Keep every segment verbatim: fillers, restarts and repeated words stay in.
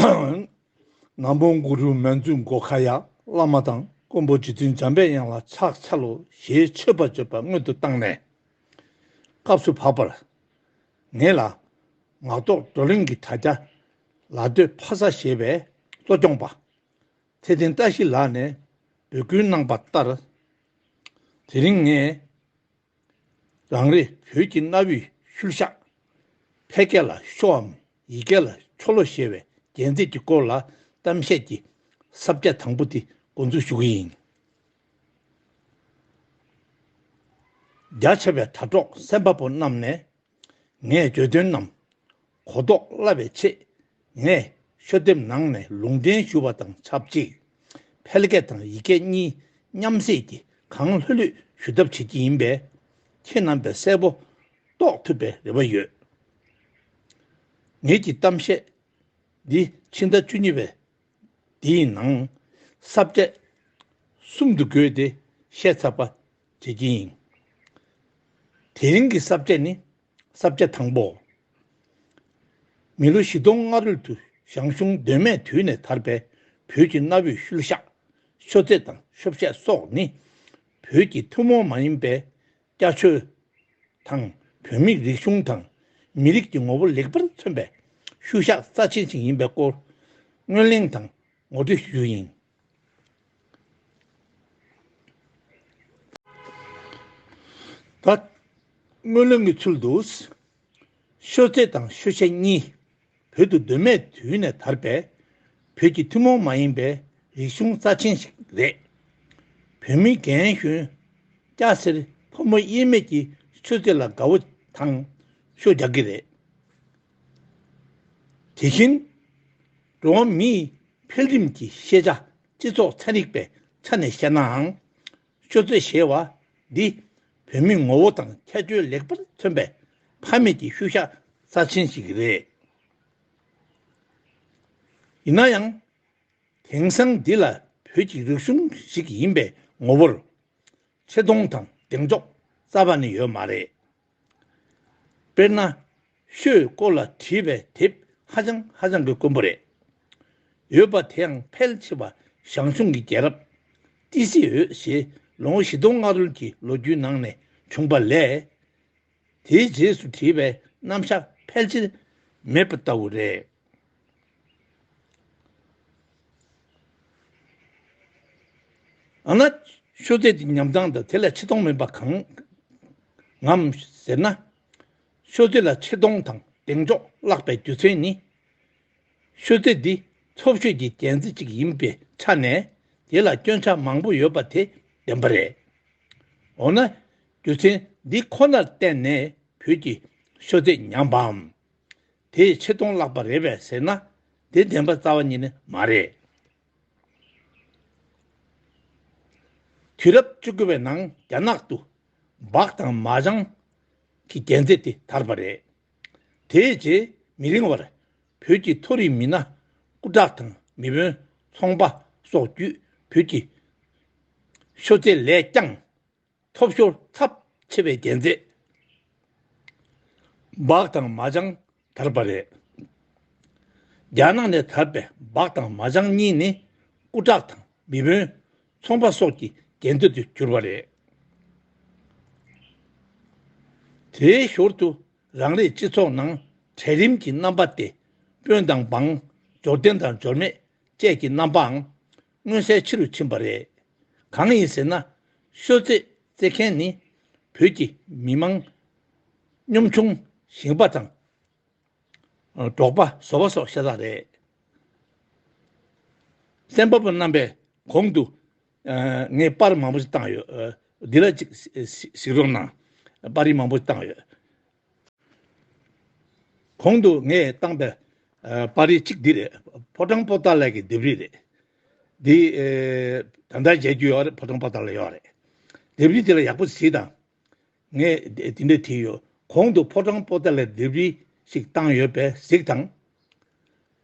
ནམ་མོ་གུ་རུ་མན་ཛུ་མགོ་ཁ་ཡ་བླ་མ་དང་མགོན་པོ་རྗེ་བཙུན་འཇམ་པའི་དབྱངས་ལ་ཕྱག་འཚལ་ལོ་ཞེས་མཆོད་པ་བརྗོད་པ་སྔོན་དུ་བཏང་ནས། སྐབས་སུ་བབ་པར། ངེད་ལ་ངག་ཐོག་བགྲོ་གླེང་གི་དྲ་རྒྱ་ལ་སྟོད་ཕ་ས་ཞེས་པའི་གཙོ་སྐྱོང་པ་ཚེ་བརྟན་བཀྲ་ཤིས་ལགས་ནས་འབོད་སྐུལ་གནང་པ་ལྟར། དེ་རིང་ངས་རང་རེ་བོད་ཀྱི་གནའ་བོའི་ཤུལ་བཞག་ཕལ་སྐད་ལ་ཤོའམ་ཡིག་སྐད་ལ་ཆོ་ལོ་ཞེས་པའི་རྒྱན་ཚིག་གི་སྐོར་ལ་གཏམ་བཤད་ཀྱི་ས་བཅད་དང་པོ་དེ་འགོ་འཛུགས་ཞུ་གི་ཡིན། རྒྱ་ཆེ་བའི་དྲ་གྲོགས་གསན་པ་པོ་རྣམས་ནས། ངས་བརྗོད་དོན་རྣམས་གོ་རྟོགས་སླ་བའི་ཆེད། ངས་ཤོ་དེབ་ནང་ནས་ལུང་འདྲེན་ཞུ་བ་དང་ཆབས་ཅིག་ཕལ་སྐད་དང་ཡིག་སྐད་གཉིས་མཉམ་བསྲེས་ཀྱིས་གང་ལྷོད་ལྷོད་ཞུ་ཐབས་བྱེད་ཀྱི་ཡིན་པས། ཁྱེད་རྣམ་པས་གསལ་པོ་རྟོགས་ཐུབ་པའི་རེ་བ་ཡོད། ངེད་ཀྱི་གཏམ་བཤད་འདི་ཕྱི་ཟླ་བཅུ་གཉིས་པའི་འདིའི་ནང་ས་བཅད་གསུམ་དུ་བགོས་ཏེ་བཤད་ཚར་བ་བྱེད་ཀྱི་ཡིན། དེ་རིང་གི་ས་བཅད་ནི། ས་བཅད་དང་པོ། མི་ལོ་བཞི་སྟོང་སྔ་རོལ་དུ་ཞང་ཞུང་གདོད་མའི་དུས་ནས་དར་བའི་བོད་ཀྱི་གནའ་བོའི་ཤུལ་བཞག་ཤོ་རྩེད་དང་ཤོ་བཤད་སོགས་ནི་བོད་ཀྱི་ཐུན་མོང་མ་ཡིན་པའི་ཀྱ་ཆོས་དང་བོད་མིའི་རིག་གཞུང་དང་མི་རིགས་ཀྱི་ངོ་བོ་ལེགས་པར་མཚོན་པའི་ཤུལ་བཞག་རྩ་ཆེན་ཞིག་ཡིན་པའི་སྐོར་སྔོན་གླེང་དང་ངོ་སྤྲོད་ཞུ་རྒྱུ་ཡིན། ད་སྔོན་གླེང་གི་ཚུལ་དུ། ཤོ་རྩེད་དང་ཤོ་བཤད་གཉིས་བོད་དུ་གདོད་མའི་དུས་ནས་དར་བའི་བོད་ཀྱི་ཐུན་མོང་མ་ཡིན་པའི་རིག་གཞུང་རྩ་ཆེན་ཞིག་རེད། བོད་མི་རྒན་གཞོན་སྐྱ་སེར་ཕོ་མོ་དབྱེར་མེད་ཀྱིས་ཤོ་རྩེད་ལ་དགའ་བོ་དང་ཤོ་རྒྱག་གི་རེད། དེ་བཞིན་འགྲོ་བ་མིའི་འཕེལ་རིམ་གྱི་ཤེས་བྱ་སྤྱི་ཚོགས་ཚན་རིག་པའི་ཆ་ནས་བཤད་ནའང་། ཤོ་རྩེད་ཞེས་པ་འདི་བོད་མིའི་ངོ་བོ་དང་ཁྱད་ཆོས་ལེགས་པར་མཚོན་པའི་ཕ་མེས་ཀྱི་ཤུལ་བཞག་རྩ་ཆེན་ཞིག་རེད། ཡིན་ན་ཡང་། དེང་སང་འདི་ལ་བོད་ཀྱི་རིག་གཞུང་ཞིག་ཡིན་པའི་ངོ་བོར་ཆེ་མཐོང་དང་གདེང་འཇོག་རྩ་བ་ནས་ཡོད་མ་རེད། དཔེར་ན། ཤོའི་སྐོར་ལ་བྲིས་པའི་དེབ་ཧ་ཅང་ཧ་ཅང་གི་དཀོན་པོ་རེད། ཡོད་པ་དེའང་ཕལ་ཆེ་བ་ཞང་ཞུང་གི་རྒྱལ་རབས་ཏི་སེའི་འོད་ཞེས་ལོ་ངོ་བཞི་སྟོང་སྔ་རོལ་གྱི་ལོ་རྒྱུས་ནང་ནས་བྱུང་བ་ལས། དེའི་རྗེས་སུ་བྲིས་པའི་རྣམ་གཞག་ཕལ་ཆེར་མེད་པ་ལྟ་བུ་རེད། ཨ་ན། ཤོ་རྩེད་ཀྱི་ཉམས་སྣང་དང་དེ་ལ་ཆེ་མཐོང་མེད་པ་གང་ངམ་ཟེར་ན། ཤོ་རྩེད་ལ་ཆེ་མཐོང་དང་གདེང་འཇོག་བརླག་པའི་རྒྱུ་མཚན་ནི། ཤོ་རྩེད་འདི་ཚོབ་ཤོས་ཀྱི་རྒྱན་རྩེད་ཅིག་ཡིན་པའི་ཆ་ནས་དེ་ལ་སྐྱོན་ཆ་མང་པོ་ཡོད་པ་དེ་བདེན་པ་རེད། འོ་ན། རྒྱུ་མཚན་འདི་ཁོ་ནར་བརྟེན་ནས་བོད་ཀྱི་ཤོ་རྩེད་ཉམས་པའམ། དེས་ཆེ་མཐོང་བརླག་པ་རེད་པས་ཟེར་ན་དེ་བདེན་པ་རྩ་བ་ཉིད་ནས་མ་རེད། དུས་རབས་བཅུ་དགུ་པའི་ནང་རྒྱ་ནག་ཏུ་སྦག་དང་མ་ཅང་གི་རྒྱན་རྩེད་དེ་དར་བ་རེད། དེའི་རྗེས་མི་རིང་བར་བོད་ཀྱི་མཐོ་རིམ་མི་སྣ་སྐུ་དྲག་དང་མི་དཔོན་ཚོང་པ་སོགས་བརྒྱུད་བོད་ཀྱི་ཤོ་རྩེད་ལས་ཀྱང་ཐོབ་ཤོར་ཚབས་ཆེ་བའི་རྒྱན་རྩེད་སྦག་དང་མ་ཅང་དར་བ་རེད། རྒྱ་ནག་ནས་དར་བའི་སྦག་དང་མ་ཅང་གཉིས་ནི་སྐུ་དྲག་དང་མི་དཔོན་ཚོང་པ་སོགས་ཀྱི་རྒྱན་རྩེད་དུ་གྱུར་བ་རེད། དེའི་ཞོར་དུ་རང་རེའི་སྤྱི་ཚོགས་ནང་གྲལ་རིམ་གྱི་རྣམ་པ་སྟེ་དཔོན་དང་འབངས་འབྱོར་ལྡན་དང་འབྱོར་མེད་བཅས་ཀྱི་རྣམ་པའང་མངོན་གསལ་ཆེ་རུ་ཕྱིན་པ་རེད། གང་ཡིན་ཟེར་ན། ཤོ་རྩེད་རྩེད་མཁན་ནི་བོད་ཀྱི་མི་མང་གཉོམ་ཆུང་ཞིང་པ་དང་། འབྲོག་པ་བཟོ་པ་སོགས་ཤ་སྟག་རེད། གསན་པ་པོ་རྣམ་པས་གོང་དུ་ངས་པར་མང་པོ་ཞིག་བཏང་ཡོད། འདི་ལ་ཅིག་གཟིགས་རོགས་གནང་། པར་རིས་མང་པོ་ཞིག་བཏང་ཡོད། གོང་དུ་ངས་བཏང་པའི་ཨ་པར་རིས་གཅིག་འདི་རེད། ཕོ་བྲང་པོ་ཏཱ་ལའི་གི་ལྡེབས་རིས་རེད། འདི་ཨེ་ད་ལྟ་མཇལ་རྒྱུ་ཡོད་རེད། ཕོ་བྲང་པོ་ཏཱ་ལ་ཡོད་རེད། ལྡེབས་རིས་དེ་ལ་ཡག་པོ་གཟིགས་དང་། ངས་འདི་འདི་འདྲ་བྲིས་ཡོད། གོང་དུ་ཕོ་བྲང་པོ་ཏཱ་ལའི་ལྡེབས་རིས་ཤིག་བཏང་ཡོད་པས་གཟིགས་དང་།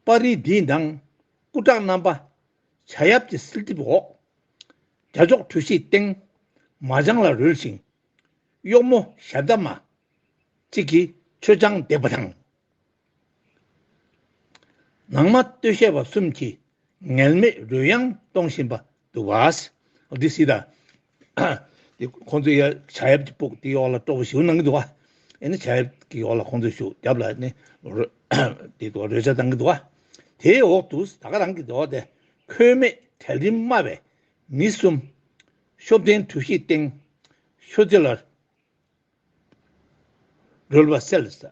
པར་རིས་འདིའི་ནང་སྐུ་དྲག་རྣམ་པ་ཇ་ཡབ་ཀྱི་བསིལ་གྲིབ་འོག་རྒྱ་ཤོག་གྲུ་བཞིའི་སྟེང་མ་ཅང་ལ་རོལ་ཞིང་གཡོག་མོ་ཞྭ་འདབ་མ་གཅིག་གིས་མཆོད་ཆང་འདེགས་པ་དང་། ནང་མ་སྟོད་གཞས་པ་གསུམ་གྱིས་ངལ་མེད་རོལ་དབྱངས་གཏོང་བཞིན་པ་འདུག་པ། འདི་སྲིད་ད། འདི་ཁོང་ཚོས་ཡ་བྱ་ཡབ་ཀྱི་ཕུག་དེའི་འོག་ལ་སྤྲོ་པོ་ཞིག་གནང་གི་འདུག་པ། ཨེ་ནི་བྱ་ཡབ་ཀྱི་འོག་ལ་ཁོང་ཚོས་ཞུ་རྒྱབ་ལ་ནི་རོལ་དེ་འདུག་རོལ་ཆ་བཏང་གི་འདུག་པ། དེའི་འོག་ཏུ་ད་ག་རང་གི་འདུག་པ་དེ། ཁོལ་མེད་གྲལ་རིམ་དམའ་བའི་མི་གསུམ། ཤོབ་ལྡན་གྲུ་བཞིའི་སྟེང་། ཤོ་རྩེ་ལ་རོལ་བ་གསལ་ས།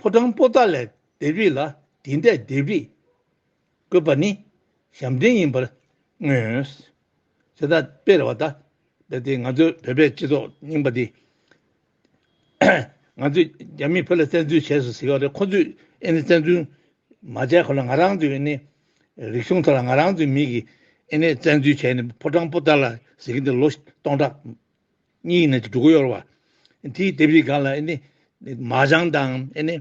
ཕོ་བྲང་པོ་ཏཱ་ལའི་ལྡེབས་རིས་ལ་འདི་འདྲའི་ལྡེབས་རིས་བཀོད་པ་ནི་ཞབས་འདྲེན་ཡིན་པར་མངོན། དེ་ལྟར་དཔེ་རེད་བ་ད། དེ་དེ་ང་ཚོའི་བོད་པའི་སྤྱི་ཚོགས་རྙིང་པ་འདི། ང་ཚོས་རྒྱ་མིས་བོད་ལ་བཙན་འཛུལ་བྱས་སོང་ཟེར་གྱི་ཡོད་རེད། ཁོ་ཚོས་ཨེ་ནི་བཙན་འཛུལ་མ་བྱས་གོང་ལ་ང་རང་ཚོས་ཨེ་ནི་རིག་གཞུང་ཐོག་ལ་ང་རང་ཚོའི་མི་གིས་ཨེ་ནི་བཙན་འཛུལ་བྱས་ནས་ཕོ་བྲང་པོ་ཏཱ་ལ་ཟེར་གྱི་འདི་ལོ་སྟོང་ཕྲག་གཉིས་ནས་འགྲོ་གི་ཡོད་རེད་བ། དེའི་ལྡེབས་རིས་སྒང་ལ་ཨེ་ནི་མ་ཅང་དང་ཨེ་ནི་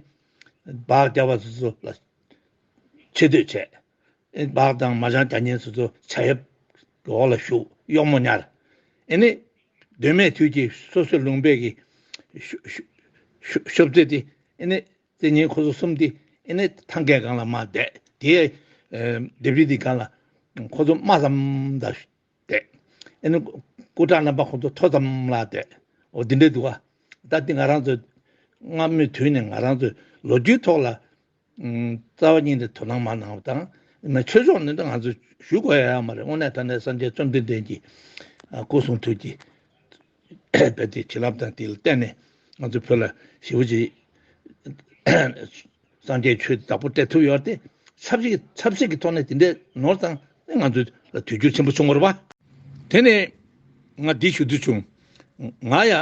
སྦག་རྒྱབ་པ་སོ་སོ་ལ་ཆེ་བསྟོད་བྱས། ཨེ་སྦག་དང་མ་ཅང་རྒྱག་མཁན་སོ་སོ་ཆ་ཡབ་ཀྱི་འོག་ལ་བཞུགས་གཡོག་མོ་ཉར། ཨེ་ནི་དོན་མེད་དུས་ཀྱི་སོ་སོའི་ལུང་པའི་གི་ཤོ་ཤོ་ཤོ་ཤོབ་རྩེ་དེ་ཨེ་ནི་རྩེ་གཉིས་ཁོ་ཚོ་གསུམ་དེ་ཨེ་ནི་ཐང་གའི་སྒང་ལ་མར་བསྡད་དེ། ལྡེབས་རིས་དེ་སྒང་ལ་ཁོ་ཚོ་དམའ་ཙམ་ད་བསྡད། ཨེ་ནི་སྐུ་དྲག་རྣམ་པ་ཁོང་ཚོ་མཐོ་ཙམ་ལ་བསྡད། འོ་འདི་འདྲ་འདུག་ག་ད་འདི་ང་རང་ཚོ་སྔ་མོའི་དུས་ནས་ང་རང་ཚོའི་ལོ་རྒྱུས་ཐོག་ལ་ཨུམ་རྩ་བ་ཉིད་ནས་དོ་སྣང་མ་གནང་བ་དང་། ཆོས་ཕྱོགས་ནས་ད་ང་ཚོ་ཞུ་དགོས་ཡ་ཡོད་མ་རེད། དངོས་གནས་དྲང་གནས་སངས་རྒྱས་བཅོམ་ལྡན་འདས་ཀྱི་སྐུ་གསུང་ཐུགས་ཀྱི་དཔེ་དེ་བྱིན་རླབས་དང་དེ་ལ་བརྟེན་ནས་ང་ཚོ་བོད་ལ་ཞེ་པོ་ཅིག་སངས་རྒྱས་ཆོས་བདག་པོ་སྤྲད་ཐུབ་ཡོད་དེ། ཆབ་སྲིད་ཆབ་སྲིད་ཀྱི་ཐོག་ནས་དེ་འདྲའི་ནོར་བཏང་ནས་ང་ཚོ་ལ་དུས་འགྱུར་ཆེན་པོ་བྱུང་བ་རེད་པ། དེ་ནས་ང་འདི་ཞུ་རྒྱུ་བྱུང་། ང་ཡ་ཨ་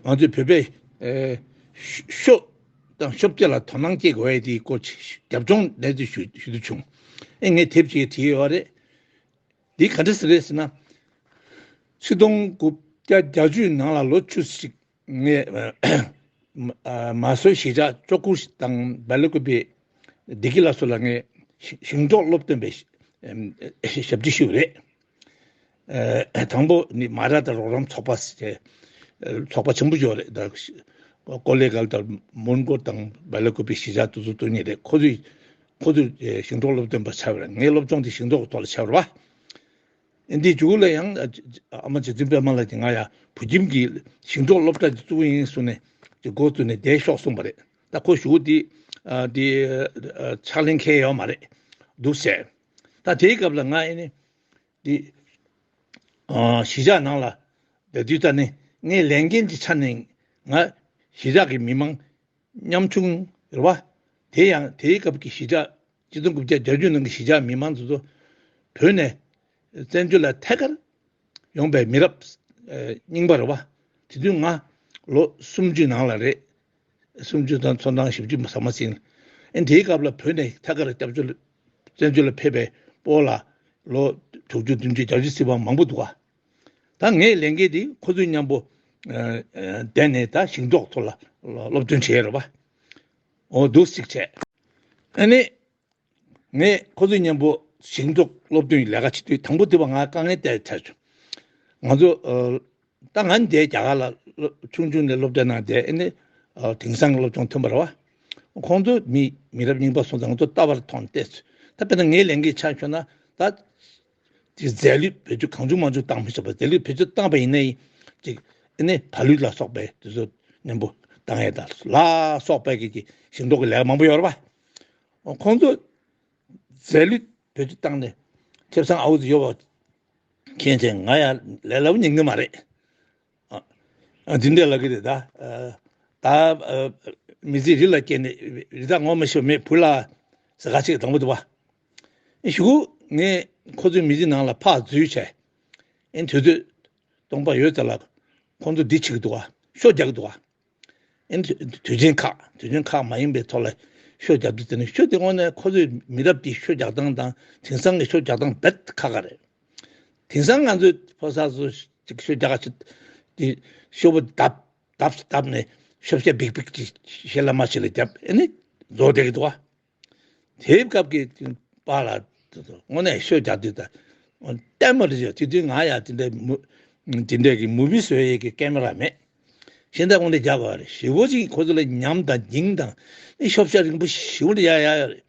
ང་ཚོའི་བོད་པའི་ཨ་ཤོ་དང་ཤོབ་རྩེ་ལ་དོ་སྣང་སྐྱེ་དགོས་ཡ་དེའི་སྐོར་རྒྱབ་ལྗོངས་ནས་དེ་ཞུ་ཞུ་རྒྱུ་བྱུང་། ཨེ་ངས་དེབ་ཅིག་བྲིས་ཡོད་རེད། འདི་ག་འདྲ་ཟེར་རེད་ཟེར་ན། ཆིག་སྟོང་དགུ་བརྒྱ་བརྒྱད་ཅུ་ནང་ལ་ལོ་བཅུ་ཞིག་ངས་མ་སོའི་གཞིས་ཆགས་ཅོ་ཀུ་དང་སྦེ་ལ་ཀུ་པེ་བདེ་སྐྱིད་སླར་གསོ་ལ་ངས་ཞིང་འབྲོག་སློབ་སྟོན་པའི་ཞབས་ཕྱི་ཞུས་པ་རེད། དང་པོ་ནི་མ་ར་དང་རོགས་རམ་ཚོགས་པ་ཟེར་ཚོགས་པ་ཆེན་པོ་ཡོད་རེད། ད་ཀོ་ལེ་གལ་དང་མོན་གྷོ་དང་སྦེ་ལ་ཀུ་པེ་གཞིས་ཆགས་དེ་ཚོ་དེ་གཉིས་རེད། ཁོ་ཚོས་ཁོ་ཚོས་ཞིང་འབྲོག་སློབ་སྟོན་པ་ཆགས་པ་རེད། ངའི་སློབ་སྦྱོང་དེ་ཞིང་འབྲོག་གི་ཐོག་ལ་ཆགས་པ་རེད་པ། འདིའི་མཇུག་ལ་ཡང་ཨ་མ་རྗེ་བཙུན་པད་མ་ལགས་ཀྱིས་ང་ཡང་བོད་ཁྱིམ་གྱི་ཞིང་འབྲོག་སློབ་གྲྭ་ཅིག་བཙུགས་ཡིན་གསུངས་ནས་ཅིག་འགོ་བཙུགས་ནས་བསྡད་ཤོག་གསུངས་པ་རེད། ད་ཁོ་གཞུག་གུ་དེ་ཨ་དེ་ཨ་ཕྱག་ལེན་འཁེལ་ཡོད་མ་རེད་འདུག་ཟེར། ད་དེའི་སྐབས་ལ་ང་ཨེ་ནི་དེ་ཨ་གཞིས་ཆགས་ནང་ལ་བསྡད་དུས་ད་ནི་ངའི་ལས་འགན་གྱི་ཆ་ནས་ང་གཞིས་ཆགས་ཀྱི་མི་མང་ཉམ་ཆུང་རེད་པ། དེ་ཡང་དེའི་སྐབས་ཀྱི་གཞིས་ཆགས་ཆིག་སྟོང་དགུ་བརྒྱ་བརྒྱད་ཅུ་ནང་གི་གཞིས་ཆགས་མི་མང་ཚོ་ཚོ་བོད་ནས་བཙན་བྱོལ་ལ་ཐད་ཀར་ཡོང་པའི་མི་རབས་རྙིང་པ་རེད་པ། དེ་དུས་ང་ལོ་སུམ་ཅུ་ནང་ལ་རེད། སུམ་ཅུ་དང་ཚོ་ཐང་བཞི་བཅུ་ཟ་མ་ཟིན། ཨེ་དེའི་སྐབས་ལ་བོད་ནས་ཐད་ཀར་སྐྱབས་བཅོལ་བཙན་བྱོལ་ལ་ཕེབས་པའི་སྤོ་ལ་ལོ་དྲུག་ཅུ་བདུན་ཅུ་བརྒྱད་ཅུ་ཟིན་པ་མང་པོ་འདུག་ག་ད་ངའི་ལས་འགན་དེ་ཁོ་ཚོའི་མཉམ་པོ་བསྡད་ནས་ད་ཞིང་འབྲོག་ཐོག་ལ་སློབ་སྟོན་བྱས་རེད་པ། འོ་འདུག་སེ་བྱས། ཨ་ནི་ངས་ཁོ་ཚོའི་མཉམ་པོ་ཞིང་འབྲོག་སློབ་སྟོན་གྱི་ལས་ཀ་བྱེད་དུས་དང་པོ་དེ་བ་ང་དཀའ་ངལ་དེ་འཕྲད་བྱུང་། ང་ཚོ་ད་ང་འདིར་རྒྱ་གར་ལ་ཆུང་ཆུང་ནས་སློབ་གྲྭ་ནང་བསྡད། ཨ་ནི་དེང་སང་གི་སློབ་སྦྱོང་ཐོན་པ་རེད་པ། ཁོང་ཚོ་མི་མི་རབས་རྙིང་པ་སོང་ཙང་ང་ཚོ་ལྟ་བར་མཐོང་སྟེ། ད་དཔེར་ན་ངའི་ལས་འགན་ཆ་མཚོན་ན་ད། དེ་རྫས་ལུད་བེད་སྤྱོད་གང་བྱུང་མང་བྱུང་བཏང་མི་ཆོག་པ། རྫས་ལུད་བེད་སྤྱོད་བཏང་པ་ཡིན་ན་ཡིན་ཅིག་ཨ་ནི་བ་ལུད་ལ་སོགས་པའི་དེ་ཚོ་མཉམ་པོ་བཏང་ཡས་དང་ལ་སོགས་པའི་གི་ཞིང་འབྲོག་གི་ལས་ཀ་མང་པོ་ཡོད་རེད་པ། ཁོང་ཚོ་རྫས་ལུད་བེད་སྤྱོད་བཏང་ནས་ཁེ་བཟང་ཨའུ་ཙི་ཡོད་པ་མཁྱེན་བྱས་ང་ཡང་ལས་སླ་པོ་ཉན་གི་མ་རེད། ཨ་ཨ་འདི་འདྲ་ལབ་ཀྱི་རེད་ད། ཨ་ད་ཨ་མི་ཚེ་རི་ལ་སྐྱེས་ནས་རི་དྭགས་ངོ་མ་ཤེས་མེད་བུ་ལ་ཟ་ག་ཅིག་དང་པོ་འདུག་པ། གཞུག་གུ་ངས་ཁོ་ཚོའི་མི་ཚེ་ནང་ལ་ཕར་འཛུལ་བྱས། ཨེ་དུས་ཚོད་སྟོང་པ་ཡོད་ཙམ་ལ་ཁོང་ཚོ་འདི་བྱེད་ཀྱི་འདུག་པ། ཤོ་རྒྱག་གི་འདུག་པ། ཨེ་དུས་དུས་ཆེན་ཁག་དུས་ཆེན་ཁག་མ་ཡིན་པའི་ཐོག་ལ་ཤོ་རྒྱག་དུས་དེ་ནི་ཤོ་དེ་དངོས་གནས་ཁོ་ཚོའི་མི་རབས་དེའི་ཤོ་རྒྱག་སྟངས་དང་དེང་སང་གི་ཤོ་རྒྱག་སྟངས་རྦད་ཁག་ཁག་རེད། དེང་སང་ང་ཚོའི་ཕོ་གསར་ཚོ་ཅིག་ཤོ་རྒྱག་ག་ཆེད་དེ་ཤོ་བོ་བརྡབ་བརྡབ་བརྡབ་ནས་ཤོབ་ཤ་འབིག་འབིག་ཅིག་ཤེལ་ལ་མ་ཞིག་ལ་བརྒྱབ། ཨེ་ནི་རྫོགས་བསྡད་ཀྱི་འདུག་པ། དེའི་སྐབས་ཀྱི་པཱ་ལགས་དེ་ཚོ་དངོས་གནས་ཤོ་རྒྱག་དུས་ད་ལྟད་མོ་རེད་ཤག་དེ་དུས་ང་ཡང་དེ་འདྲའི་མུ་དེ་འདྲའི་གི་མུ་བི་བཟོ་ཡས་ཀྱི་ཀེ་མེ་ར་མེད། ཤེས་ད་དངོས་གནས་རྒྱག་དགོས་རེད། ཞེ་པོ་ཅིག་ཁོ་ཚོ་ལ་ཉམས་དང་སྙིང་དང་ཨེ་ཤོབ་ཤ་རིང་པོ་ཞེ་པོ་ཅིག་ཡ་ཡ་ཡ་རེད།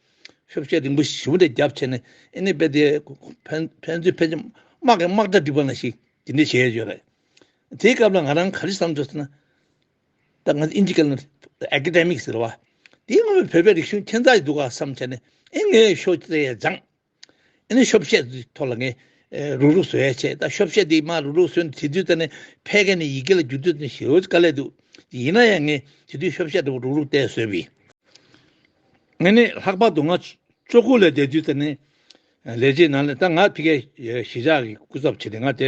ཤོབ་བཤད་རིང་པོ་ཞེ་པོ་འདྲ་བརྒྱབ་བྱས་ནས་ཨེ་ནི་དཔེ་དེ་ཕན་ཕན་ཚུན་ཕལ་ཆེར་དམག་གི་དམག་སྒྲ་སྒྲིག་པ་ནང་བཞིན་དེ་འདྲ་བྱས་ཡོད་རེད། དེའི་སྐབས་ལ་ང་རང་ག་རེ་བསམ་སོང་ཟེར་ན། ད་ང་ཚོ་ཨིན་ཇི་སྐད་ནང་ཨེ་ཀ་ཌེ་མིག་ཟེར་བ། དེའི་སྔོན་བོད་པའི་རིག་གཞུང་ཁྱད་མཚར་ཞིག་འདུག་ག་བསམ་བྱས་ནས་ཨེ་ངས་ཤོ་རྩེ་ཡ་སྦྱངས། ཨེ་ནི་ཤོབ་བཤད་ཀྱི་ཐོག་ལ་ངས་ཨེ་རུག་རུག་བཟོ་ཡ་བྱས། ད་ཤོབ་བཤད་དེ་མར་རུག་རུག་བཟོས་ནས་དེ་དུས་ད་ནི་ཕལ་སྐད་ནས་ཡི་གེ་ལ་བསྒྱུར་དུས་ད་ནི་ཞེ་པོ་དཀའ་ལས་འདུག་ཡིན་ན་ཡང་ངས་དེ་དུས་ཤོབ་བཤད་དེ་རུག་རུག་བལྟས་བཟོས་པས། ངས་ནི་ལྷག་པར་དུ་ང་ཅོ་ཀུ་ལ་བསྡད་དུས་ད་ནི་ལས་བྱེད་ནང་ལ་ད་ང་ཕ་གིའི་གཞིས་ཆགས་ཀྱི་སྐུ་ཚབ་བྱས་ཏེ་ང་དེ་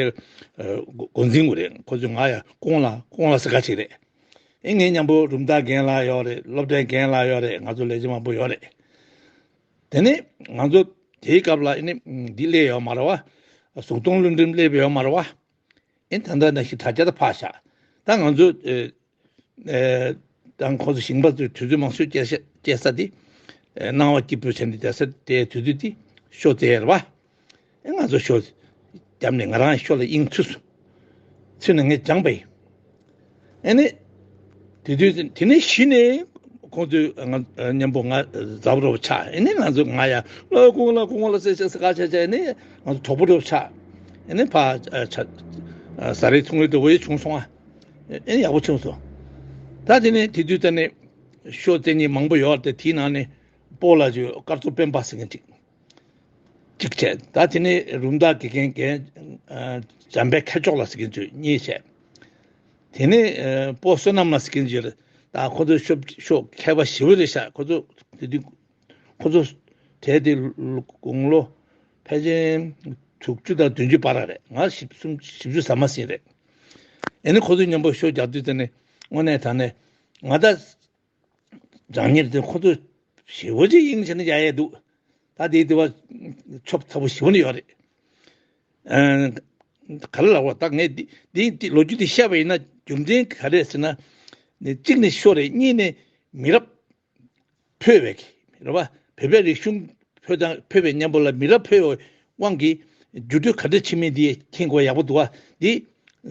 འགོ་འཛིན་དགོས་རེད། ཁོ་ཚོས་ང་ཡ་ཀོང་ལ་ཀོང་ལ་ཟེར་ག་ཅིག་རེད། ཨེ་ངའི་མཉམ་པོ་རུམ་བདག་རྒན་ལགས་ཡོད་རེད། སློབ་གྲྭའི་རྒན་ལགས་ཡོད་རེད། ང་ཚོ་ལས་བྱེད་མང་པོ་ཡོད་རེད། དེ་ནས་ང་ཚོ་དེའི་སྐབས་ལ་ཨེ་ནི་འདི་སླེབས་ཡོད་མ་རེད་བ། གཟུགས་མཐོང་རླུང་འཕྲིན་སླེབས་ཡོད་མ་རེད་བ། ཨེ་ད་ལྟ་ནང་བཞིན་དྲ་རྒྱ་ད་ཕར་བཞག་ད་ང་ཚོ་ཨེ་ཨེ་དང་ཁོ་ཚོ་ཞིང་པ་ཚོས་དུས་ཚོད་མང་ཤོས་སྐྱེལ་ཤ་སྐྱེལ་ས་དེ་ཨེ་སྣང་བ་སྐྱིད་པོ་བྱས་ནས་བསྡད་ས་དེའི་དུས་ཚོད་དེ་ཤོ་རྩེ་ཡ་རེད་བ། ཨེ་ང་ཚོ་ཤོ་བརྒྱབ་ནས་ང་རང་ཤོ་ལ་དབྱིངས་ཚུད་སོང་། ཚུད་ནས་ངས་སྦྱངས་པ་ཡིན། ཨེ་ནི། དེ་དུས་དེ་ནས་གཞི་ནས་ཁོང་ཚོས་ང་མཉམ་པོ་ང་མཛའ་པོ་རོབ་ཆགས། ཨེ་ནི་ང་ཚོ་ང་ཡ་ལོ་ཀུང་ལ་ཀུང་ལ་ཟེར་ཟེར་ཟེར་ག་ཆ་ཆ་ཨེ་ནི་ང་ཚོ་གྲོགས་པོ་རོབ་ཆགས། ཨེ་ནི་ཕ་ཆ་ཟ་རེ་ཚོང་རེ་འདྲ་བོ་ཡི་བྱུང་སོང་ཨ། ཨེ་ནི་ཡག་པོ་བྱུང་སོང་། ད་དེ་ནས་དེ་དུས་ད་ནི་ཤོ་རྩེ་མཁན་མང་པོ་ཡོད་རེད། དེའི་ནང་ནས་སྤོ་ལགས་ཀྱི་སྐར་ཚོགས་སྤེན་པ་ཟེར་མཁན་ཅིག་གཅིག་བྱས། ད་དེ་ནས་རུམ་བདག་དགེ་རྒན་རྒན་འཇམ་དཔལ་མཁས་མཆོག་ལགས་ཟེར་མཁན་ཚོས་གཉིས་བྱས། དེ་ནས་སྤོ་བསོད་ནམས་ལགས་ཟེར་མཁན་ཚོས་ད་ཁོ་ཚོ་ཤོབ་ཤོ་མཁས་པ་ཞེ་པོ་རེད་ཤག་ཁོ་ཚོ་དེ་དུས་ཁོ་ཚོ་དེ་དེ་དགུང་ལོ་ཕལ་ཆེར་དྲུག་ཅུ་དང་བདུན་ཅུ་བར་རེད། ང་བཞི་བཅུ་ཟིན་རེད། ཨེ་ནི་ཁོ་ཚོ་མཉམ་པོ་ཤོ་རྒྱག་དུས་དེ་ནས་དངོས་གནས་དྲང་གནས་ང་ད། རང་ཉིད་དེ་ཁོ་ཚོ་ཞེ་པོ་ཅིག་དབྱིངས་ཆེ་ན་ཡ་ཡ་འདུག་ད་དེའི་དེ་བ་ཆོབ་ཚ་པོ་ཞེ་པོ་ནི་ཡོད་རེད། ཨ། ག་རེ་ལབ་དགོས། ད་ངས་འདི་འདི་འདི་ལོ་རྒྱུས་འདི་བཤད་པ་ཡིན་ན་རྒྱུ་མཚན་ག་རེ་ཟེར་ན། ནི་གཅིག་ནས་ཤོ་རེད། གཉིས་ནས་མི་རབས་འཕོས་པའི་རེད་བ། བོད་པའི་རིག་གཞུང་འཕོས་དང་འཕོས་པའི་མཉམ་པོ་ལ་མི་རབས་འཕོས་པའི་དབང་གིས་འགྱུར་འགྲོས་ག་འདྲ་ཕྱིན་མིན་འདི་མཁྱེན་དགོས་ཡག་པོ་འདུག་བ། འདི་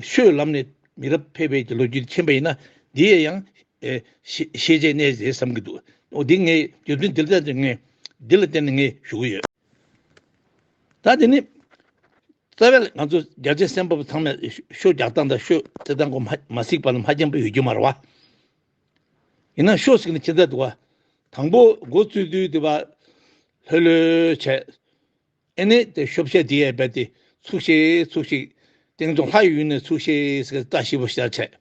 ཤོའི་ལམ་ནས་མི་རབས་འཕེལ་བའི་ལོ་རྒྱུས་མཁྱེན་པ་ཡིན་ན་འདི་ཡང་ཨེ་ཤེས་ཤེས་བྱའི་གནས་རེད་བསམ་གྱི་འདུག་འོ་འདི་ངས་རྒྱུ་མཚན་འདི་ལ་བརྟེན་ནས་ངས་འདི་ལ་བརྟེན་ནས་ངས་ཞུ་གི་ཡོད། ད་དེ་ནི་རྩ་བའི་ང་ཚོ་རྒྱལ་གཅེས་སེམས་དཔའ་ཚང་མས་ཤོ་རྒྱག་སྟངས་དང་ཤོ་རྩེ་སྟངས་གོ་མ་མ་གཟིགས་པ་ལ་མ་མཁྱེན་པ་ཡོད་རྒྱུ་མ་རེད་བ། ཡིན་ན་ཤོ་ཟེར་ནི་ཅི་འདྲ་འདུག་བ། དང་པོ་འགོ་བཙུགས་དུས་དེ་བ་ལྷོད་ལྷོད་བྱས། ཨེ་ནས་དེ་ཤོབ་བཤད་དེ་ཡས་རྦད་དེ་ཚུགས་ཤིག་ཚུགས་ཤིག་སྟེང་ཚོ་ལྷ་ཡུལ་ནས་ཚུགས་ཤིག་ཟེར་ལྟ་ཞིབ་པོ་ཞིག་བྱས།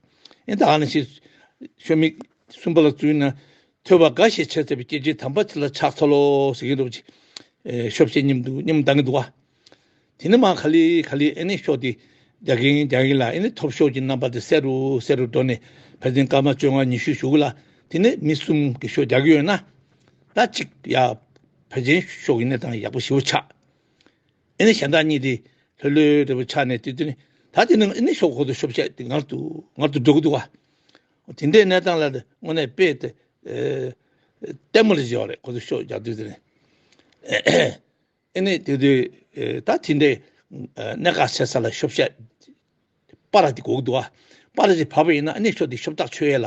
ཨེ་ད་ཨ་ནི་ཞིག་ཤོ་མིག་གསུམ་པ་ལ་བཙུགས་ན་ཐོས་པ་དགའ་ཞེས་བྱ་སྟེ་སྐྱེ་མཆེད་དམ་པ་ཅིག་ལ་ཕྱག་འཚལ་ལོ་ཟེར་གྱི་འདུག་ཅིག་ཨེ་ཤོབ་བཤད་མཉམ་དུ་མཉམ་བཏང་གི་འདུག་བ། དེ་ནས་མ་ག་ལེ་ག་ལེ་ཨེ་ནས་ཤོ་དེ་རྒྱག་གིན་རྒྱག་གིན་ལ་ཨེ་ནས་ཐོབ་ཤོ་གི་རྣམ་པ་དེ་གསལ་རུ་གསལ་རུ་འགྲོ་ནས་ཕལ་ཆེར་སྐར་མ་བཅོ་ལྔ་ཉི་ཤུ་ཞུགས་ལ་དེ་ནས་མི་གསུམ་གྱི་ཤོ་རྒྱག་གི་ཡོད་ན་ད་གཅིག་ཡ་ཕལ་ཆེར་ཤོ་གི་གནས་སྟངས་ཡག་པོ་ཞེ་པོ་ཆགས། ཨེ་ནས་གཞན་དག་གཉིས་དེ་ལྷོད་ལྷོད་རེ་བོ་ཆགས་ནས་དེ་དེ་ནས་ད་དེ་ནས་ཨེ་ནས་ཤོ་ཁོ་ཚོ་ཤོབ་བཤད་དེ་ངར་དུ་ངར་དུ་འགྲོ་གི་འདུག་བ། དེ་འདྲའི་གནས་སྟངས་ལ་དངོས་གནས་དཔེ་དེ་ལྟད་མོ་ལ་བརྗེ་བ་རེད། ཁོ་ཚོ་ཤོ་རྒྱག་དུས་དེ་ནས། ཨེ་ནས་དེ་དུས་ད་དེ་འདྲའི་གནད་འགག་ཆེ་ས་ལ་ཤོབ་བཤད་པར་དེ་དགོས་ཀྱི་འདུག་ཨ། པར་དེ་བབས་པ་ཡིན་ན་ཨ་ནི་ཤོ་དེ་ཤོབ་ཐག་ཆོད་ཡས་ལ་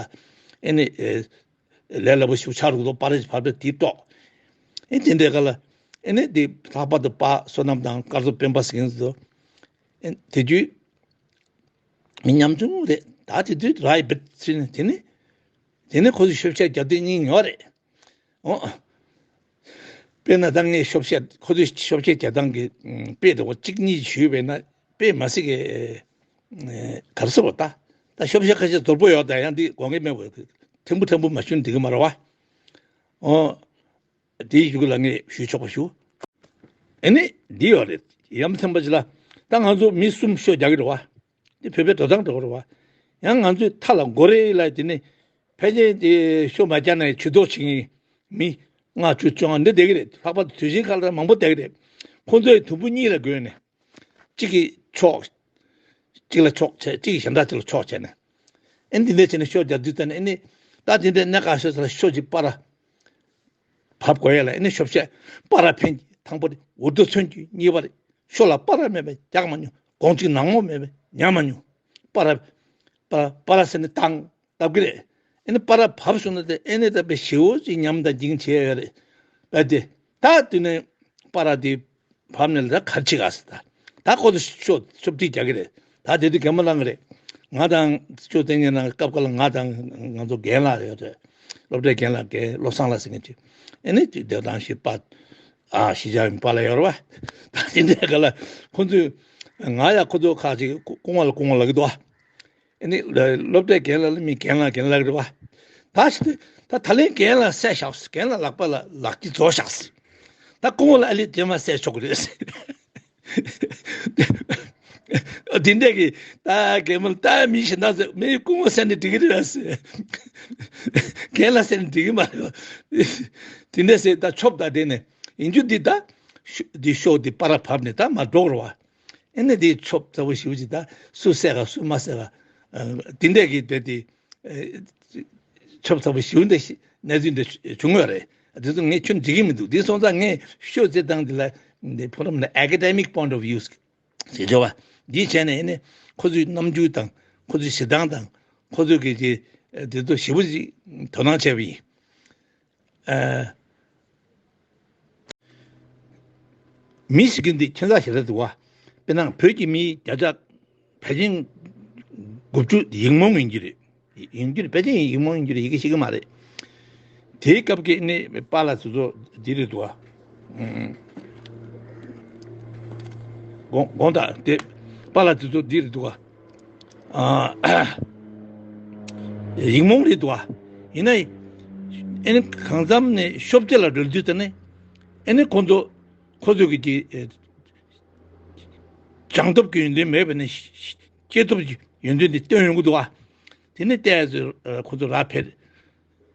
ཨེ་ནི་ལས་སླ་པོ་ཞིག་ཆགས་འགྲོ་གི་འདུག་པར་དེ་བབས་པ་དེ་ལྟོགས། ཨེ་དེ་འདྲའི་སྐབས་ལ་ཨེ་ནི་དེ་ལྷག་པར་དུ་པ་བསོད་ནམས་དང་སྐར་ཚོགས་སྤེན་པ་ཟེར་མཁན་ཚོ་ཨེ་དེ་དུས་མི་ཉམ་ཆུང་རེད། ད་དེ་དུས་ར་ཡི་བེད་ཚུལ་ནི་དེ་ནི་དེ་ནི་ཁོ་ཚོ་ཤོབ་བཤད་རྒྱག་དུས་སྙིང་ཉོ་རེད། འོ། དཔེར་ན་ད་ངས་ཤོབ་བཤད་ཁོ་ཚོས་ཤོབ་བཤད་རྒྱག་སྟངས་ཀྱི་དཔེ་དེ་གོ་གཅིག་གཉིས་ཞུས་པས་ན་དཔེ་མ་སྲིད་ཀྱི་ག་རེ་ཟེར་བ་ད་ད་ཤོབ་བཤད་ཁ་ཤས་རྫོབ་པོ་ཡོད་ད་ཡང་འདི་དགོངས་ཀྱི་མེད་པ་ཕྲན་བུ་ཕྲན་བུ་མ་ཞུ་འགྲིག་གི་མ་རེད་བ། འོ། དེའི་གཞུག་ལ་ངས་ཞུས་ཆོག་པ་ཞུ། ཨེ་ནི་འདི་ཡོད་རེད། ཡ་མཚན་པ་ཅིག་ལ་ད་ང་ཚོ་མི་གསུམ་ཤོ་རྒྱག་གི་རེད་བ། འདི་བོད་པའི་འགྲོ་སྟངས་འགྲོ་གི་རེད་བ། ཡང་ང་ཚོའི་མཐའ་ལ་མགོ་རེ་ལ་དེ་ནི་ཕལ་ཆེར་དེ་ཤོ་མ་རྒྱག་ན་ཇུས་གཏོགས་བྱེད་མཁན་མི་ལྔ་བཅུ་བཅོ་ལྔ་འདི་བསྡད་ཀྱི་རེད། ལྷག་པར་དུ་དུས་ཆེན་ཁག་ལ་མང་པོ་བསྡད་ཀྱི་རེད། ཁོང་ཚོས་དུམ་བུ་གཉིས་ལ་བགོས་ནས་གཅིག་གིས་ཕྱོགས་གཅིག་ལ་ཕྱོགས་བྱས་གཅིག་གིས་གཞན་དག་ཅིག་ལ་ཕྱོགས་བྱས་ནས་ཨེ་འདི་འདྲ་བྱས་ནས་ཤོ་རྒྱག་དུས་ད་ནི་ཨེ་ནི་ད་དེ་འདྲའི་གནད་འགག་ཤོས་ཚོ་ལ་ཤོ་གཅིག་པར་བབས་དགོས་ཡ་ལ་ཨེ་ནི་ཤོབ་བཤད་པར་ཕན་གྱི་དང་པོ་རེད། འུར་རྡོ་མཚོན་གྱི་གཉིས་པ་རེད། ཤོ་ལ་པར་མེད་པའི་རྒྱག་མ་མྱོང་། གོང་གཅིག་ནག་མོ་མེད་པའི་ཉམས་མ་མྱོང་། པར་པར་པར་ཟེར་ནས་བཏང་བཏབ་ཀྱི་རེད། ཨེ་ནི་པར་བབས་སོང་ན་དེ་ཨེ་ནི་ད་དཔེ་ཞེ་པོ་ཅིག་ཉམས་དང་འགྱིང་བྱས་ཡོད་རེད། བས་དེ་ ད་དེ་ནས་པར་དེ་བབས་ནས་ལ་ད་གར་ཆི་ག་ཟེར། ད་ད་ཁོ་ཚོ་ཤོ་ཤོབ་ཁྲིད་རྒྱག་གི་རེད། ད་དེ་དུས་གད་མོ་ལངས་གི་རེད། ང་དང་ཅོ་ཏན་ཉན་ན་སྐབས་འགའ་ལ་ང་དང་ང་ཚོ་རྒན་ལགས་ཡོད་རེད། སློབ་གྲྭའི་རྒན་ལགས་རྒན་བློ་བཟང་ལགས་ཟེར་མཁན་ཅིག་ཨེ་ནི་དེ་དང་ཞིག་པ། ཨ་ཤི་ཅང་པཱ་ལགས་ཡོད་རེད་བ། ད་དེ་འདྲའི་སྒང་ལ་ཁོ་ཚོས་ང་ཡ་ཁོ་ཚོ་ཁ་ཅིག་སྐུ་ངོ་ལ་སྐུ་ངོ་ལབ་ཀྱི་འདུག་བ། ཨེ་ནི་སློབ་གྲྭའི་རྒན་ལགས་ལ་མི་རྒན་ལགས་རྒན་ལགས་རེད་བ། ད་ཞིག་ད་ད་ལན་རྒན་ལགས་བསད་བཞག་རྒན་ལགས་ལག་པ་ལ་ལག་སྐྱི་རྫོགས་བཞག་ད་སྐུ་ངོ་ལ་ཨ་ལི་རྗེས་མ་བསད་ཆོག་གི་རེད། དེ་འདྲ་གི་ད་རྒན་མོ་ལ་ད་མི་གཞན་དག་ཚོས་མི་སྐུ་ངོ་བསད་ནས་འགྲིག་གི་རེད་ཟེར། རྒན་ལགས་བསད་ནས་འགྲིག་གི་མ་རེད། དེ་འདྲ་ཟེར་ད་ཆོབ་ད་དེ་ནས་ཡིན་རྒྱུ་འདི་ད་ཤོ་འདི་ཤོ་འདི་པར་བབས་ནས་ད་མ་འགྲོ་རོགས་བ། ཨེ་ནི་འདི་ཆོབ་ཚ་པོ་ཞེ་པོ་ཅིག་ད་སུ་བསད་ག་སུ་མ་བསད་ག་དེ་འདྲ་གི་དེ་དེ་ཆོབ་ཚ་པོ་ཞེ་པོ་འདི་གནས་ཚུལ་འདི་བྱུང་ཡོད་རེད། དེ་ཚོ་ངས་ཁྱོན་འགྲིག་གི་མི་འདུག་དེ་སོང་ཙང་ངས་ཤོ་ཚེ་དང་འདི་ལ་འདི་ཕོ་རམ་ལ་academic point of views ཟེར་བྱ་བ། འདིའི་བྱས་ནས་ཨེ་ནི་ཁོ་ཚོའི་རྣམ་འགྱུར་དང་ཁོ་ཚོའི་བྱེད་སྟངས་དང་ཁོ་ཚོའི་གི་གི་དེ་ཚོ་ཞེ་པོ་ཅིག་དོ་སྣང་བྱས་པ་ཡིན། ཨ། མི་ཞིག་གི་འདི་ཁྱད་མཚར་ཞིག་རེད་འདུག་བ། དཔེར་ན་བོད་ཀྱི་མི་བརྒྱ་ཆ་ཕལ་ཆེར་དགུ་བཅུ་ཡིག་རྨོངས་ཡིན་གྱི་རེད། ཡིན་གྱི་རེད། ཕལ་ཆེར་ཡིག་རྨོངས་ཡིན་གྱི་རེད། ཡི་གེ་ཤེས་ཀྱི་མ་རེད། དེའི་སྐབས་ཀྱི་ནི་པཱ་ལགས་དེ་ཚོ་འདི་རེད་འདུག་བ། ཨུམ། དགོངས་དགོངས་དག་དེ་པཱ་ལགས་དེ་ཚོ་འདི་རེད་འདུག་བ། ཨ། ཡིག་རྨོངས་རེད་འདུག་བ། ཡིན་ན་ཨེ་ནི་གང་འཚམ་ནས་ཤོབ་རྗེ་ལ་འགྲོ་དུས་ད་ནི་ཨེ་ནི་ཁོ་ཚོ་ཁོ་ཚོ་གི་གི་ཨེ། སྦྱང་སྟོབས་ཀྱི་ཡོན་ཏན་མེད་པ་ནི་ཤ་ཤ་སྐྱེས་སྟོབས་ཀྱི་ཡོན་ཏན་དེ་སྟོན་ཡོང་གི་འདུག་བ། དེ་ནི་ལྟས་ཚོས་ཁོ་ཚོ་ར་འཕེར།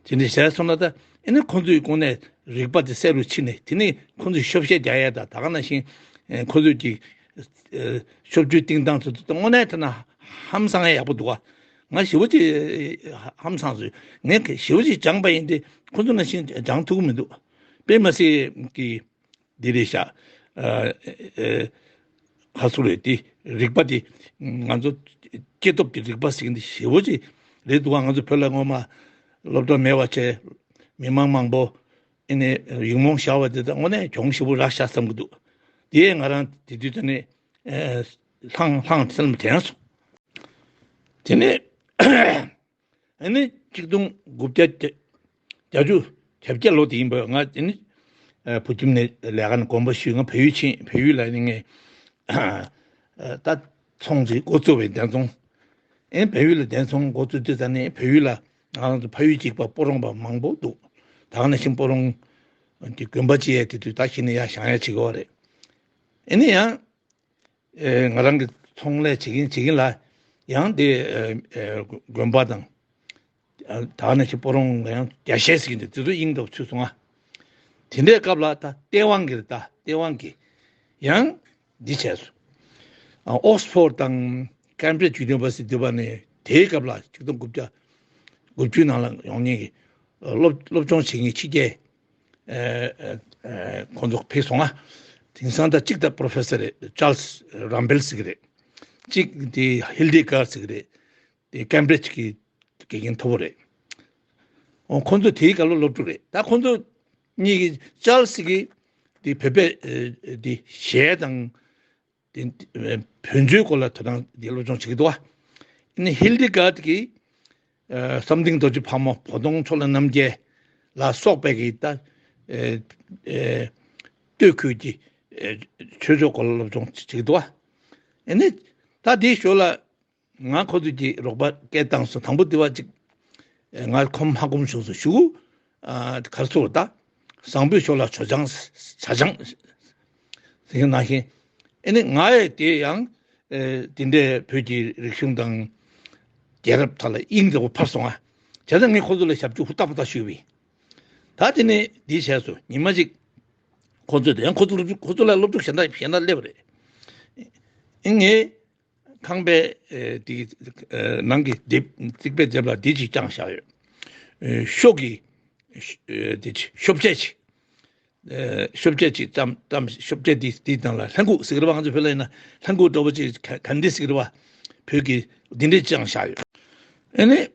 དེ་ནི་ཟེར་སོང་ན་ད་ཨེ་ནི་ཁོ་ཚོའི་སྒོ་ནས་རིག་པ་དེ་གསལ་རུ་ཕྱིན་ནས་དེ་ནི་ཁོ་ཚོས་ཤོབ་བཤད་རྒྱག་ཡས་དང་ད་ག་ནང་བཞིན་ཁོ་ཚོས་ཀྱི་ཤོབ་ཆུའི་སྟེང་སྟངས་ཚོ་དེ་དངོས་གནས་ཐ་ན་ཧང་སང་ཡག་པོ་འདུག་བ། ང་ཞེ་པོ་ཅིག་ཧང་སང་སོང་། ངས་ཞེ་པོ་ཅིག་སྦྱངས་པ་ཡིན་ཏེ་ཁོ་ཚོ་ནང་བཞིན་སྦྱང་ཐུབ་ཀྱི་མི་འདུག་དཔེ་མ་སྲིད་ཀྱི། འདི་རེད་ཤག་ཨ། ཨ། ཁ་སུ་རེད་དེ། རིག་པ་དེ་ང་ཚོ་སྐྱེས་སྟོབས་ཀྱི་རིག་པ་ཟེར་གྱི་འདི་ཞེ་པོ་ཅིག་རེད་འདུག་བ། ང་ཚོ་བོད་ལ་སྔོན་མ་སློབ་གྲྭ་མེད་པ་བྱས། མི་མང་མང་པོ་ཨེ་ནས་ཡིག་རྨོངས་ཤར་བ་དེ་དག་དངོས་གནས་གྱོང་ཞེ་པོ་རག་ཤག་བསམ་གྱི་འདུག་དེ་ང་རང་དེ་དུས་དེ་ནས་ཨ། ལྷང་ལྷང་སེམས་དྲན་སོང་། དེ་ནས། ཨ་ནི་ཆིག་སྟོང་དགུ་བརྒྱ་བརྒྱད་ཅུ་གྱ་བརྒྱད་ལོ་དེ་ཡིན་པ། ང་དེ་ནི་ཨ། བོད་ཁྱིམ་ནས་ལས་ཀ་ནས་དགོངས་པ་ཞུས། ང་བལ་ཡུལ་ཕྱིན། བལ་ཡུལ་ལ་ནི་ངས་ཨ། ད་ཚོང་ཅིག་འགོ་བཙུགས་པའི་གདན་ཚོང་། ཨེ་བལ་ཡུལ་ལ་གདན་ཚོང་འགོ་བཙུགས་དུས་ད་ནི་བལ་ཡུལ་ལ་ང་རང་ཚོ་ཕ་ཡུལ་གཅིག་པ་སྤོ་རོང་པ་མང་པོ་འདུག་ད་ག་ནང་བཞིན་སྤོ་རོང་གི་དགོན་པ་ཅིག་ཡས་དེ་དུས་ད་གཞི་ནས་ཡར་བཞེངས་ཡས་བྱེད་ཀྱི་ཡོད་རེད། ཨེ་ནི་ཡང་། ཨེ། ང་རང་གི་ཚོང་ལས་བྱེད་ཀྱིན་བྱེད་ཀྱིན་ལ་ཡང་དེ་ཨེ། ཨེ། དགོན་པ་དང་ཨ། ད་ག་ནང་བཞིན་སྤོ་རོང་ལ་ཡང་རྒྱ་ཤེས་ཟེར་གྱིན་དེ་དེ་ཚོ་དབྱིངས་ལྟ་བུ་ཚུད་སོང་ང་། དེ་འདྲའི་སྐབས་ལ་ད་ལྟེ་དབང་གིས་རེད། ད་ལྟེ་དབང་གིས་ཡང་འདི་བྱས་སོང་། ཨ། ཨོག་སི་ཕོར་དང་ཀེམ་བྷྲིཇ་ཡུ་ནི་ཝར་སི་ཊི་འདི་པ་ནས་དེའི་སྐབས་ལ་ཆིག་སྟོང་དགུ་བརྒྱ་དགུ་བཅུ་ནང་ལ་ཡོང་མཁན་གྱི་སློབ་སློབ་སྦྱོང་བྱེད་མཁན་ཕྱི་རྒྱལ། ཨ། ཨ། ཨ། ཁོང་ཚོ་ཕེབས་སོང་ང་། དེང་སང་ད་གཅིག་ད་པོ་རོ་ཕེ་སར་རེད། ཅཱལ་སི་རམ་བེལ་ཟེར་གྱི་རེད། གཅིག་དེ་ཧིལ་ཌི་གྷར་ཟེར་གྱི་རེད། དེ་ཀེམ་བྷྲིཇ་གི་དགེ་རྒན་མཐོ་པོ་རེད། འོ་ཁོང་ཚོ་དེའི་སྐབས་ལ་སློབ་ཕྲུག་རེད། ད་ཁོང་ཚོ་གཉིས་ཀྱི་ཅཱལ་སི་གི་དེ་བོད་པའི་ཨ། དེ་གཞས་དང་། དེ་བོན་ཆོས་སྐོར་ལ་དོ་སྣང་དེ་སློབ་སྦྱོང་བྱེད་ཀྱི་འདུག་བ། ཨ་ནི་ཧིལ་ཌི་གྷར་གྱིས་ཨ། བསམ་གཏན་རྡོ་རྗེ་ཕག་མོ། བོ་དོང་ཕྱོགས་ལས་རྣམ་རྒྱལ་ལ་སོགས་པའི་གི་ད་ཨ། ཨ། སྟོད་ཁུལ་གྱི་ཨ། ཆོས་ཕྱོགས་སྐོར་ལ་སློབ་སྦྱོང་བྱེད་ཀྱི་འདུག་བ། ཨ་ནི་ད་དེའི་ཞོར་ལ་ང་ཁོ་ཚོས་ཀྱི་རོགས་པ་སྐད་བཏང་སོང་། དང་པོ་དེ་བ་ཅིག་ང་ཁོམ་ཧ་གོམ་བྱུང་སོང་། གཞུག་གུ་ཨ། གར་སོང་ད་བཟང་པོའི་ཕྱོགས་ལ་ཇ་ཆང་ཇ་ཆང་ཟེར་མཁན་ནང་བཞིན། ཨེ་ནི་ང་ཡི་དེ་ཡང་ཨ། དེ་འདྲའི་བོད་ཀྱི་རིག་གཞུང་དང་རྒྱལ་རབས་ཐོག་ལ་དབྱིངས་འདྲ་བོ་ཕར་སོང་ང་། བྱས་ཙང་ངས་ཁོ་ཚོ་ལ་ཞབས་ཕྱི་ཧུར་ཐག་ཧུར་ཐག་ཞུས་པ་ཡིན། ད་དེ་ནས་འདི་བྱས་སོང་། ཉི་མ་གཅིག་ཁོ་ཚོས་དེ་ཡང་ཁོ་ཚོ་སློབ་ཕྲུག་ཁོ་ཚོ་ལ་སློབ་ཕྲུག་གཞན་དག་གཞན་དག་སླེབས་པ་རེད། ཨེ་ངས་ཁང་པའི་ཨེ། དེ་ཨེ། ནང་གི་དེབ་རྩིག་པའི་རྫབ་ལ་དེབ་ཅིག་བཅངས་བཞག་ཡོད། ཨེ། ཤོ་གི་ཨེ། དེ་ཅིག་ཤོབ་ཆས་ཅིག་ཨེ། ཤོབ་ཆས་ཅིག་བཀྲམ་བཀྲམ། ཤོབ་ཆས་དེ་དེའི་སྟེང་ལ་ལྷ་འགུག་ཟེར་གི་རེད་བ། ང་ཚོ་བོད་ལ་ཡིན་ན་ལྷ་འགུག་འདྲ་བོ་ཅིག་ག་ག་འདྲ་ཟེར་གི་རེད་བ། བོད་ཀྱི་འདི་འདྲས་བཅངས་བཞག་ཡོད། ཨེ་ནས་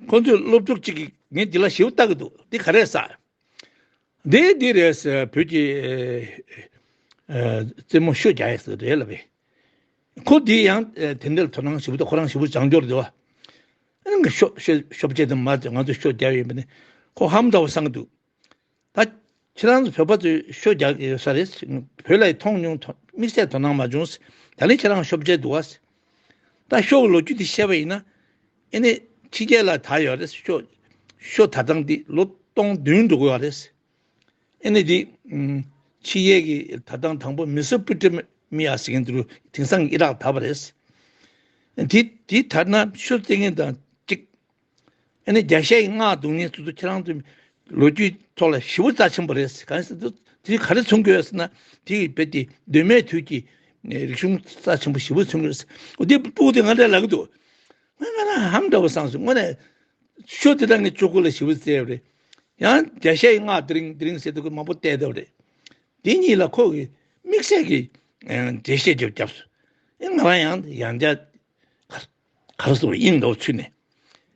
ཁོ་ཚོས་སློབ་ཕྲུག་ཅིག་གིས་ངས་འདི་ལ་ཞེ་པོ་ལྟ་གི་འདུག་འདི་ག་རེ་རེད་ཟེར། འདི་འདི་རེད་ཟེར། བོད་ཀྱི་ཨ་རྩེད་མོ་ཤོ་རྒྱག་ཡས་ཟེར་རེད་ལབ་པས། ཁོ་འདི་ཡང་ཨ་དེ་འདྲ་ལ་དོ་སྣང་ཞེ་པོ་དང་ཁོ་རང་ཞེ་པོ་བྱང་འགྱུར་འདུག་བ། ཨ་ནི་ཤོ་ཤོ་ཤོ་བྱེད་དུ་མ་ང་ཚོ་ཤོ་རྒྱག་ཡོད་པ་ནི་ཁོ་ཧམ་འདྲ་བོ་བསམ་གྱི་འདུག་ད་ཁྱེད་རང་ཚོ་བོད་པ་ཚོས་ཤོ་རྒྱག་ཡོད་ས་རེད། བོད་ལ་མཐོང་མྱོང་དོ་དམིགས་བསལ་དོ་སྣང་མ་བྱུང་། ད་ནི་ཁྱེད་རང་ཤོ་བྱེད་འདུག་བ། ད་ཤོ་གི་ལོ་རྒྱུས་དེ་བཤད་པ་ཡིན་ན། ཨེ་ནི་ཕྱི་རྒྱལ་ལ་ད་ཡོད་རེད། ཤོ་ཤོ་ད་ཐེངས་འདི་ལོ་སྟོང་བདུན་འགྲོ་གི་ཡོད་རེད། ཨེ་ནི་འདི་ཕྱི་རྒྱལ་གྱི་ད་ཐེངས་དང་པོ་མེ་སོ་པོ་ཊེ་མི་ཡ་ཟེར་མཁན་དེ་རུ་དེང་སང་ཨི་རག་ད་བ་རེད། དེ་དེ་ད་ན་ཤོ་རྩེད་མཁན་དང་གཅིག་ཨ་ནི་རྒྱ་བཤད་ཀྱི་སྔགས་རྡུང་མཁན་ཚོ་ཚོ་ཁྱེད་རང་ཚོའི་ལོ་རྒྱུས་ཐོག་ལ་ཞེ་པོ་རྩ་ཆེན་པོ་རེད། གང་ཟེར་དུས་དེ་ག་རེ་མཚོན་གྱི་ཡོད་ཟེར་ན། དེ་ཡི་བོད་དེ་གདོད་མའི་དུས་ཀྱི་རིག་གཞུང་རྩ་ཆེན་པོ་ཞེ་པོ་མཚོན་གྱི་ཡོད་ཟེར། འོ་དེ་སྤུ་གུ་དེ་ང་འདྲ་ལབ་ཀྱི་འདུག་ང་ང་རང་ཧམ་འདྲ་བོ་བསམ་སོང་། དངོས་གནས་ཤོ་དེ་འདྲ་ངས་ཅོ་ཀུ་ལ་ཞེ་པོ་རྩེ་བ་རེད། ཡང་རྒྱ་བཤད་ཀྱི་སྔགས་དེ་རིང་དེ་རིང་ཟེར་དུས་ཁོས་མང་པོ་བལྟས་བསྡད་པ་རེད། དེ་གཉིས་ལ་ཁོ་གིས་དམིགས་བསལ་གྱི་ཨ་འགྲེལ་བཤད་ཅིག་བརྒྱབ་སོང་། ཨེ་ང་རང་ཡང་ཡང་བསྐྱར་གར་གར་སོང་དབྱིངས་འདྲ་བོ་ཚུད་ནས།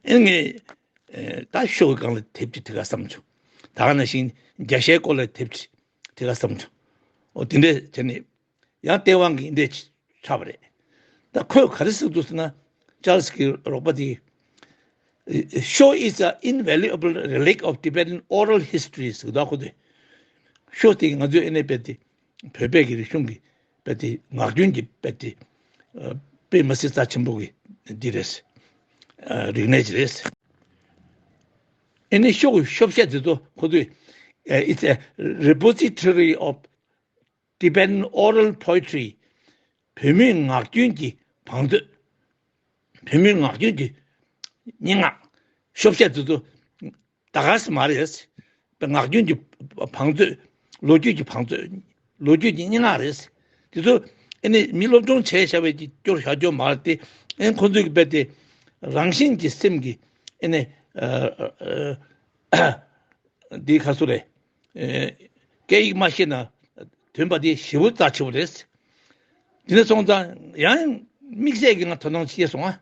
ཨེ་ངས་ཨེ་ད་ཤོ་གི་སྒང་ལ་དེབ་ཅིག་བྲི་ག་བསམ་བྱུང་། ད་ག་ནང་བཞིན་རྒྱ་བཤད་སྐོར་ལ་དེབ་ཅིག་བྲི་ག་བསམ་བྱུང་། འོ་དེ་འདྲས་བྱས་ནས་ཡང་སྟེས་དབང་གིས་འདི་འདྲས་ཆགས་པ་རེད། ད་ཁོས་ག་རེ་ཟེར་འདུག་ཟེར་ན། ཅཱལ་སི་གི་རོགས་པ་དེས། Sho is an invaluable relic of Tibetan oral history ཟེར་འདུག་ཁོ་ཚོས། ཤོ་དེ་ང་ཚོའི་ཨེ་ནས་རྦད་དེ་བོད་པའི་གི་རིག་གཞུང་གི་རྦད་དེ་ངག་རྒྱུན་གྱི་རྦད་དེ་ཨ་དཔེ་མི་སྲིད་རྩ་ཆེན་པོ་གི་འདི་རེད། ཨ་རིག་གནས་ཅིག་རེད། ཨེ་ནས་ཤོ་གི་ཤོ་བཤད་དེ་ཚོ་ཁོ་ཚོས། ཨ་It's a repository of Tibetan oral poetry. བོད་མིའི་ངག་རྒྱུན་གྱི་བང་མཛོད། བོད་མིའི་ངག་རྒྱུན་གྱི་སྙན་ངག་ཤོ་བཤད་དེ་ཚོ་ད་ག་སེ་མ་རེད། ངག་རྒྱུན་གྱི་བང་མཛོད། ལོ་རྒྱུས་ཀྱི་བང་མཛོད། ལོ་རྒྱུས་ཀྱི་སྙན་ངག་རེད། དེ་ཚོ་ཨེ་ནི་མི་སློབ་སྦྱོང་བྱས་བཞག་པའི་གི་སྐྱོར་བཞག་སྐྱོར་མ་རེད་དེ། ཨེ་ཁོ་ཚོས་གི་རྦད་དེ་རང་བཞིན་གྱི་སེམས་ཀྱི་ཨེ་ནི་ཨ་ཨ་ཨ་འདི་ག་ཚོད་རེད། ཨེ་སྐད་ཡིག་མ་ཤེས་ན་དོན་པ་དེ་ཞེ་པོ་རྩ་ཆེ་བོ་རེད། དེ་ནས་སོང་ཙང་ཡང་དམིགས་བསལ་གྱི་ང་དོ་སྣང་སྐྱེས་སོང་ཨ།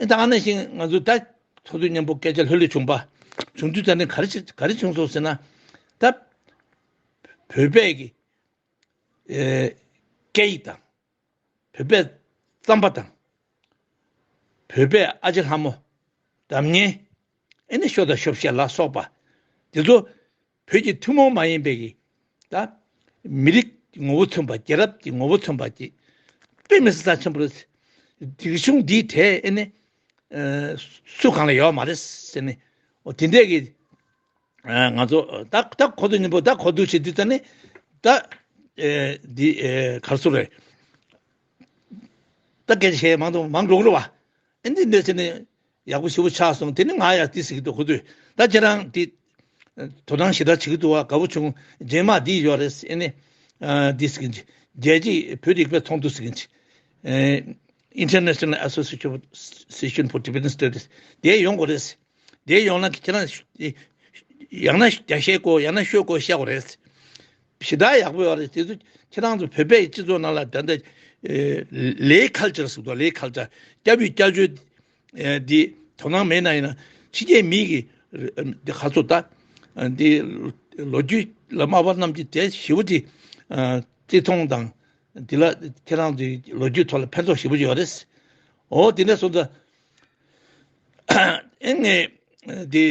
ཨེ་ད་ག་ནང་བཞིན་ང་ཚོ་ད་ཚོགས་འདུ་མཉམ་པོ་སྐད་ཆ་ལྷོད་ལྷོད་བྱུང་པ། བྱུང་དུས་ད་ནི་ག་རེ་བྱེད་ག་རེ་བྱུང་སོང་ཟེར་ན། ད་བོད་པའི་གི་ཨེ་སྐད་ཡིག་དང་། བོད་པའི་རྩམ་པ་དང་། བོད་པའི་ཨ་ཅེ་ལྷ་མོ། གདམས་ངན། ཨེ་ནི་ཤོ་དང་ཤོ་བཤད་ལ་སོགས་པ། དེ་ཚོ་བོད་ཀྱི་ཐུན་མོང་མ་ཡིན་པའི་གི་ད་མི་རིགས་ཀྱི་ངོ་བོ་མཚོན་པ། རྒྱལ་རབས་ཀྱི་ངོ་བོ་མཚོན་པ་གྱི་དཔེ་མི་སྲིད་རྩ་ཆེན་པོ་རེད། རིག་གཞུང་འདིའི་གྲས་ཨེ་ནི་ཨ་སུ་གང་ལ་ཡོད་མ་རེད་ཟེར་ནས། འོ་དེ་འདྲས་ཀྱི་ཨ་ང་ཚོ་ད་ད་གོ་ཐོས་མཉམ་པོ་ད་གོ་ཐོས་བྱེད་དུས་ད་ནི་ད་ཨེ་འདི་ཨེ་ག་རེ་ཟེར་རེད། ད་སྐད་ཆ་བཤད་མང་དུ་མང་འགྲོ་གི་རེད་བ། ཨེ་འདི་འདྲས་ཟེར་ནས་ཡག་པོ་ཞེ་པོ་ཆགས་སོང་། དེ་ནི་ང་ཡང་འདི་ཟེར་གྱི་འདུག་ཁོ་ཚོས་ད་ཁྱེད་རང་འདི་དོ་སྣང་ཞེ་དྲག་བྱེད་ཀྱི་འདུག་བ། དགའ་པོ་བྱུང་། རྗེས་མ་འདི་ཡོད་རེད་ཨེ་ནི་ཨ་འདི་ཟེར་གྱི་རྒྱལ་སྤྱིའི་བོད་རིག་པའི་ཚོགས་འདུ་ཟེར་གྱི་འདི། ཨེ་International Association for Tibetan Studies དེ་ཡོང་དགོས་རེད། དེ་ཡོང་ན་ཁྱེད་རང་ཡང་ན་རྒྱ་བཤད་སྐོར་ཡང་ན་ཤོ་སྐོར་བཤད་དགོས་རེད། ཞེ་དྲག་ཡག་པོ་ཡོད་རེད། དེ་ཚོ་ཁྱེད་རང་ཚོ་བོད་པའི་སྤྱི་ཚོགས་ནང་ལ་ད་ལྟ་ཨེ་ལའི་ཁལ་ཅར་ཟེར་གྱི་འདུག་ལའི་ཁལ་ཅར། སྐྱ་བོའི་སྐྱབས་བཅོལ་ཨེ་འདི་དོ་སྣང་མེད་ན་ཡིན་ན་ཕྱི་རྒྱལ་མི་གི་ཨེ་འདི་ཁ་ཚོ་ད་ཨེ་འདི་ལོ་རྒྱུས་ལ་དམའ་བ་རྣམས་ཀྱིས་དེ་ཞེ་པོ་ཅིག་ཨེ་བརྩི་མཐོང་དང་འདི་ལ་ཁྱེད་རང་ཚོའི་ལོ་རྒྱུས་ཐོག་ལ་ཕན་ཐོགས་ཞེ་པོ་ཅིག་ཡོད་རེད། འོ་དེ་འདྲ་སོང་ཙང་ཨེ་ངས་འདི་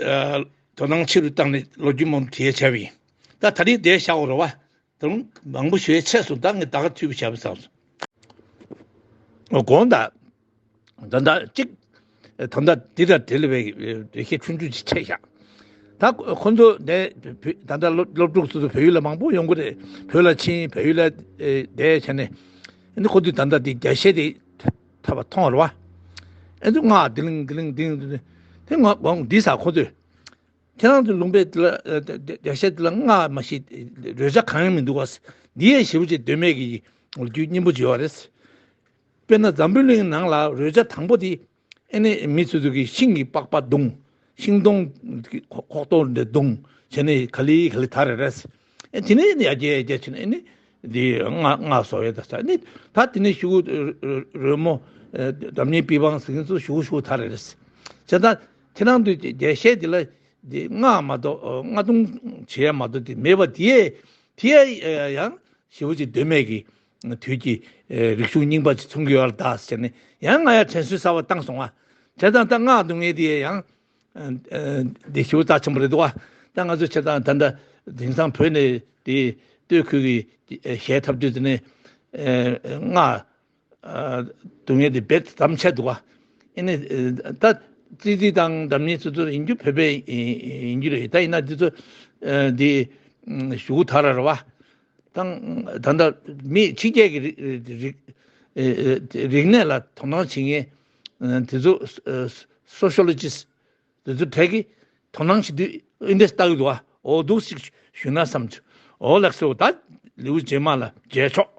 ཨ་དོ་སྣང་ཆེ་རུ་བཏང་ནས་ལོ་རྒྱུས་མང་པོ་དྲི་ཡ་བྱས་པ་ཡིན། ད་ད་རེས་འདིར་བཞག་དགོས་རེད་བ། ད་རུང་མང་པོ་ཞུ་ཡ་ཆད་སོང་། ད་ངས་ད་ག་འཐུས་པ་བྱས་པ་བསམ་སོང་། འོ་དགོངས་དག་ད་ལྟ་གཅིག་ད་ལྟ་འདི་དང་འབྲེལ་བའི་འགྲེལ་བཤད་ཆུང་ཆུང་ཅིག་བྱས་བཞག་ད་ཁོ་ཚོ་ནས་བོད་ད་ལྟ་སློབ་སློབ་ཕྲུག་ཚོ་ཚོ་བལ་ཡུལ་ལ་མང་པོ་ཡོང་གི་རེད། བོད་ལ་ཕྱིན་བལ་ཡུལ་ལ་ཨེ་བསྡད་བྱས་ནས། ཨ་ནི་ཁོ་ཚོས་ད་ལྟ་འདི་རྒྱ་བཤད་དེ་ཐར་པ་མཐོང་བ་རེད་བ། ཨ་ནི་སྔགས་དིང་ལིང་དིང་ལིང་དིང་ལིང་དེ་ངོ་དགོངས་འདི་ས་ཁོ་ཚོས། ཁྱེད་རང་ཚོ་ལུང་པའི་དེ་ལ་ཨ་རྒྱ་རྒྱ་བཤད་དེ་ལ་སྔགས་མ་ཤེས་རོལ་ཆ་གང་ཡང་མི་འདུག་བ། འདི་ཡང་ཞེ་པོ་ཅིག་གདོད་མའི་གི་ལོ་རྒྱུས་སྙིང་པོ་ཅིག་ཡོད་རེད། དཔེར་ན་འཛམ་བུ་གླིང་ནང་ལ་རོལ་ཆ་དང་པོ་དེ་ཨ་ནི་མི་ཚོ་ཚོ་གིས་ཤིང་གི་པགས་པ་བརྡུང་། ཤིང་སྡོང་གི་ཁོག་ཁོག་སྟོང་འདྲ་བརྡུང་བྱས་ནས་ག་ལེ་ག་ལེ་དར་རེད། ཨ་དེ་ནས་ཨ་ནི་ཡར་རྒྱས་ཡར་རྒྱས་བྱས་ནས་ཨ་ནི་འདི་སྔགས་སྔགས་བཟོ་ཡས་ད་ས་ཨ་ནི་ད་དེ་ནས་ཤུ་གུ་རོལ་མོ་ཨ་སྒྲ་སྙན་པི་ཝང་ཟེར་མཁན་ཚོ་ཤུ་གུ་ཤུ་གུ་དར་རེད། བྱས་ཙང་ཁྱེད་རང་ཚོས་རྒྱ་བཤད་འདི་ལ། དེ་མངགས་མ་གཏོགས་མངགས་གཏོང་བྱས་མ་གཏོགས་དེ་མེད་པ་དེ་དེ་ཡང་ཞེ་པོ་ཅིག་དོན་མེད་ཀྱི་དུས་ཀྱི་རིག་གཞུང་རྙིང་པ་ཅིག་མཚོན་གྱི་ཡོད་ལ་ད་ཟེར་ནས་ཡང་ང་ཡང་དྲན་གསོ་གསར་པ་བཏང་སོང་བ། བྱས་ཙང་ད་མངགས་གཏོང་མཁན་དེ་ཡང་དེ་ཞེ་པོ་རྩ་ཆེན་པོ་རེད་འདུག་བ། ད་ང་ཚོ་བྱས་ཙང་ད་ལྟ་དེང་སང་བོད་ནས་དེ་སྟོད་ཁུལ་གྱི་གཞས་འཁྲབ་དུས་དེ་ནས་མངགས་སྡུག་བསྔལ་དེ་རྦད་དམ་ཆད་འདུག་བ། ཨེ་ནི་ད་ཙི་ཙི་དང་འགྲམ་གཉིས་སོ་སོ་ཡིན་རྒྱུ་བོད་པའི་ཡིན་རྒྱུ་རེད། ད་ཡིན་ན་འདི་ཚོ་འདི་ཞུ་དག་ར་རེད་བ། དང་ད་ལྟ་མི་ཕྱི་རྒྱལ་གྱི་རིག་རིག་རིག་གནས་ལ་དོ་སྣང་བྱེད་མཁན་དེ་ཚོ་སོ་ཤི་ཨོ་ལོ་ཇི་སི་དེ་ཚོ་གྲས་ཀྱིས་དོ་སྣང་བྱེད་དུས་ཨིན་དེ་ལྟ་གི་འདུག་བ། འོ་འདུག་ཅིག་ཞུས་ན་བསམ་བྱུང་། འོ་ལགས་སོ། ད་ལེའུ་རྗེས་མ་ལ་མཇལ་ཆོག